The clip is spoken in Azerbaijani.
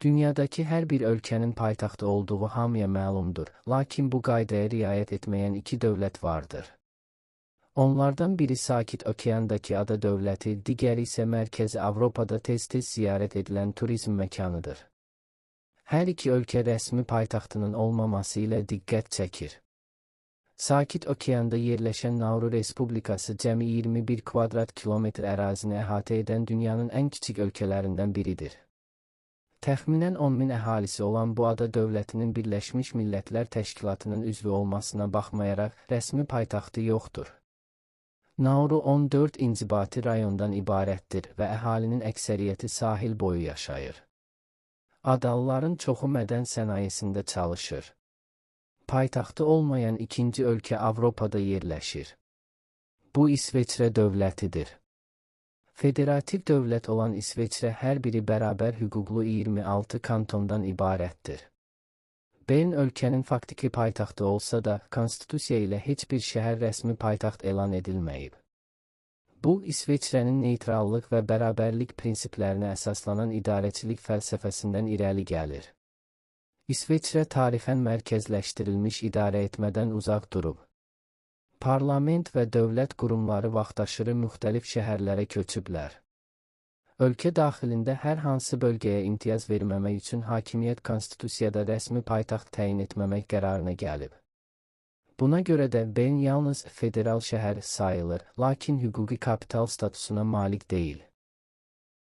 Dünyadakı hər bir ölkənin paytaxtı olduğu hamıya məlumdur, lakin bu qaydaya riayət etməyən iki dövlət vardır. Onlardan biri Sakit Okeandakı ada dövləti, digəri isə Mərkəzi Avropada tez-tez ziyarət edilən turizm məkanıdır. Hər iki ölkə rəsmi paytaxtının olmaması ilə diqqət çəkir. Sakit Okeanda yerləşən Nauru Respublikası cəmi 21 kvadrat kilometr ərazini əhatə edən dünyanın ən kiçik ölkələrindən biridir. Təxminən 10 min əhalisi olan bu ada dövlətinin Birləşmiş Millətlər Təşkilatının üzvü olmasına baxmayaraq, rəsmi paytaxtı yoxdur. Nauru 14 inzibati rayondan ibarətdir və əhalinin əksəriyyəti sahil boyu yaşayır. Adalıların çoxu mədən sənayesində çalışır. Paytaxtı olmayan ikinci ölkə Avropada yerləşir. Bu İsveçrə dövlətidir. Federativ dövlət olan İsveçrə hər biri bərabər hüquqlu 26 kantondan ibarətdir. Bern ölkənin faktiki paytaxtı olsa da, konstitusiya ilə heç bir şəhər rəsmi paytaxt elan edilməyib. Bu, İsveçrənin neytrallıq və bərabərlik prinsiplərinə əsaslanan idarəçilik fəlsəfəsindən irəli gəlir. İsveçrə tarixən mərkəzləşdirilmiş idarəetmədən uzaq durub. Parlament və dövlət qurumları vaxtaşırı müxtəlif şəhərlərə köçüblər. Ölkə daxilində hər hansı bölgəyə imtiyaz verməmək üçün hakimiyyət konstitusiyada rəsmi paytaxt təyin etməmək qərarına gəlib. Buna görə də Bern yalnız federal şəhər sayılır, lakin hüquqi kapital statusuna malik deyil.